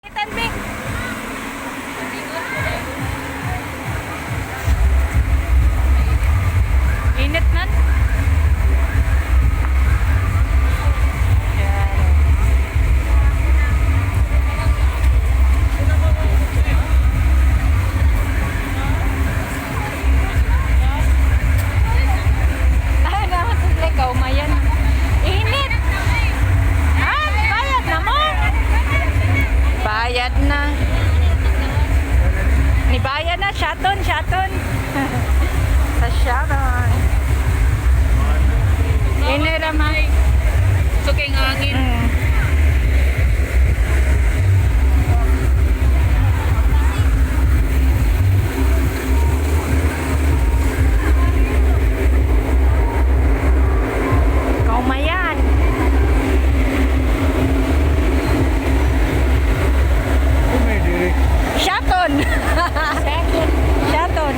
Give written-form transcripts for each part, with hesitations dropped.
Tanbi. Init nan. Ay, naman sila kaumayan. Init. Ah, bayad na mo. Bayad na. Ni bayad na, shaton, shaton. Sa shaton. Ini ramay. Suking angin. Kaumayan. Shaton. Shaton. Shaton.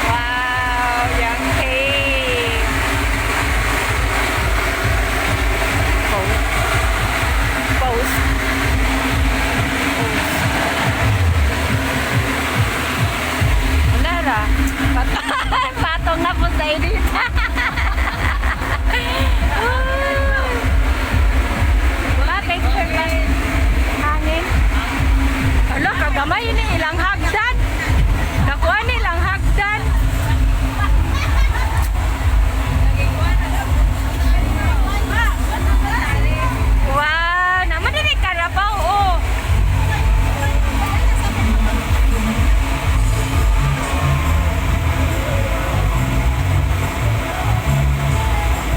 Wow, yung cake. Pose. Pose. Pose. Wala ra. Patong na po sa init. Ma, picture lang. Hangin. Hala, kagamay ni ilang hagdan. Nakuha ni ilang hagdan. Wow, naman din karabaw oh.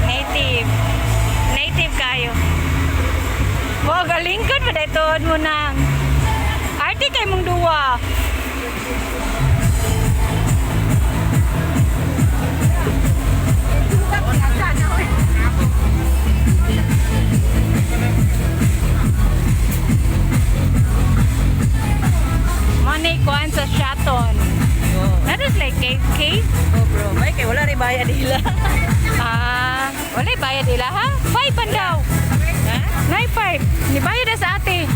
Native. Native kayo. Wow, galing ka pa dahil mo nang. Arte kay mong duwa. Money kuan sa Shaton. That is like cave cave. Oh bro, may kay wala rin bayad nila. Ah, wala bayad ila ha? 5 pan daw. Ha? Nay 5. Ni bayad na sa ate.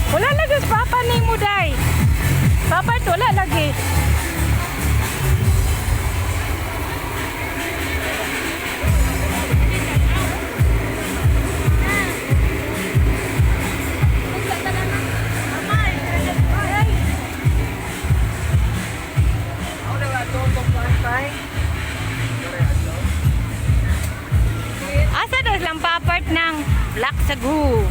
Wala lagi sa papa ni mo day. Papa wala lagi. Asa daw silang papart ng Black Sagu?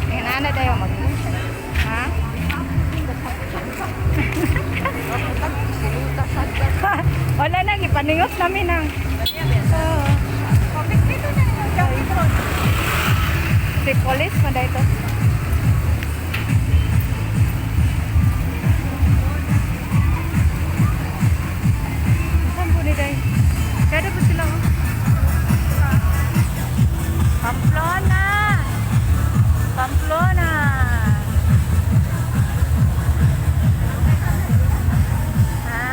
Ayan, na tayo mag. Ha? Wala na, ipaningot namin ang. Oo. Si police man dito. Saan po ni Day? Kaya po sila oh. Pamplona! Pamplona! Ha?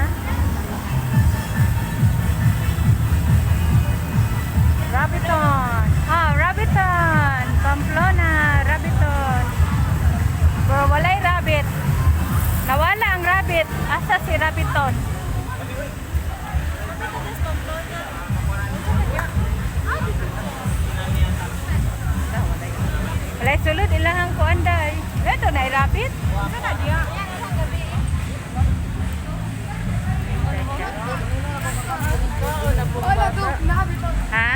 Rabiton. Ah, Rabiton. Pamplona, Rabiton. Pero walay rabbit. Nawala ang rabbit. Asa si Rabiton? Walay sulod ilahang kuan day. Ito na rabbit. Asa na diya? Ha?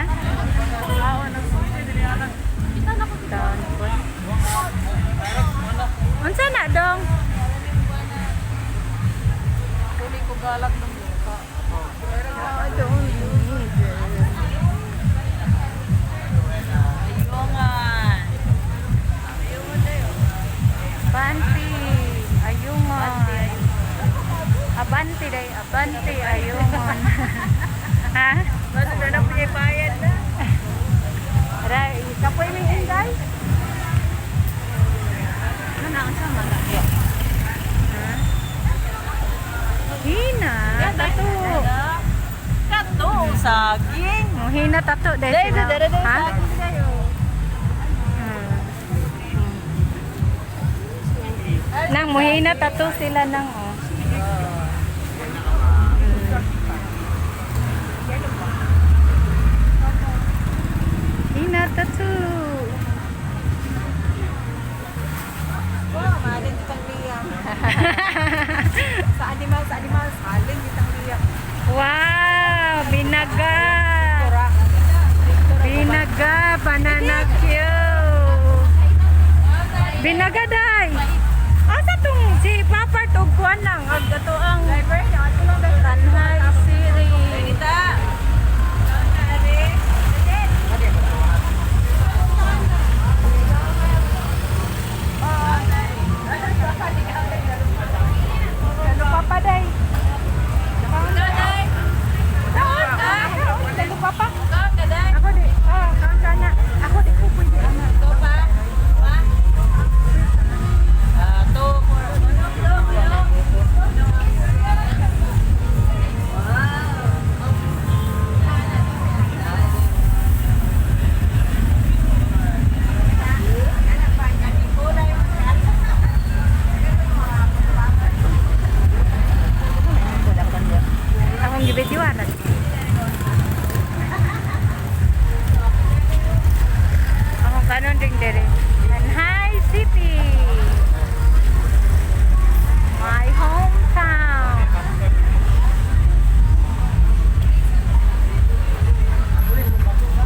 Unsa na dong? Tagalog ng mukha. I don't need it. Ayungan. Ayungan tayo. Banti, ayungon. Abante day, abante, ayungon. Ha? Basta na na pinabayad na. Aray, kapoy may inday? Ano na ang sama na? Ha? Hina, tato. Kato, saging. Oh, hina tato day Day, sila. day, day, Ha? saging kayo. Nang muhina tato sila nang oh. Hina tato. Wow, mahalin kitang liya. Sa animal, halin kitang liya. Wow, binaga. Binaga, banana Q. Binaga day. Asa tong si Papa og kuan lang ag ato ang Driver, ato lang dahil. Tanhay City. Kita. Ano papa day? Kaon kaon dalo papa. Ako di, ah, kaon ka na. Ako di ko pwede ana. Akong gibidyoan. Akong kanon ding dere. Tanhay City. My hometown.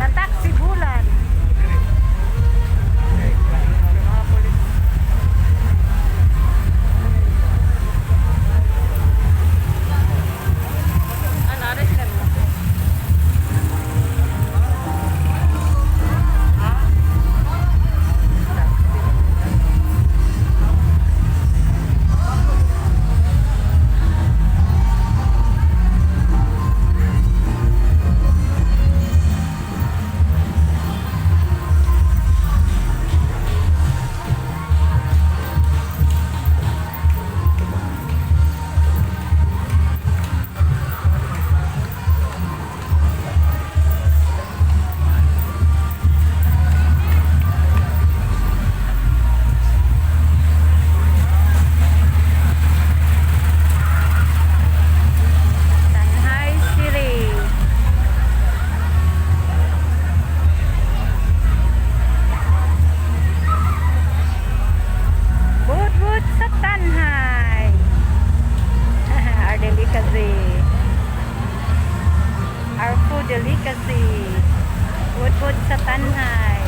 Tatak Sibulan. Tanhay City. Bud-bud sa Tanhay. Our delicacy. Our food delicacy. Bud-bud sa Tanhay.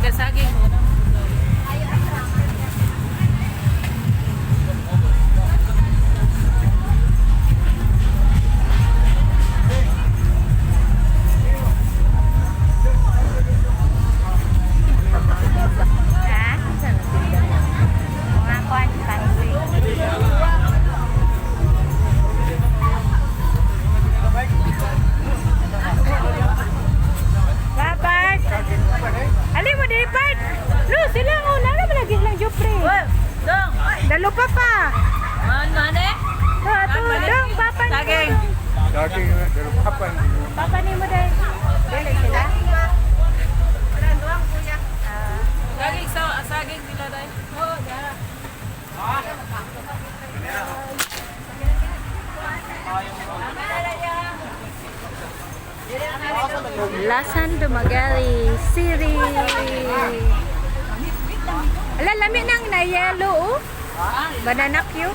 Kasaging mo na. Ha? Mga kwan, fancy. Ba, Bart? Ali mo di, Bart? Lo, sila ang una na lagi lang Jopre. Dong! Dalo pa pa. Man, mane? To, ato, dong, papa ni mo. Saging. Dong. Daging, pero papan. Papa ni mo dahil. Dili sila. Saging, sa, saging sila dahil. Oo, dara. Lasan Dumagali City. Ala, lami nang na yellow oh. Banana cue.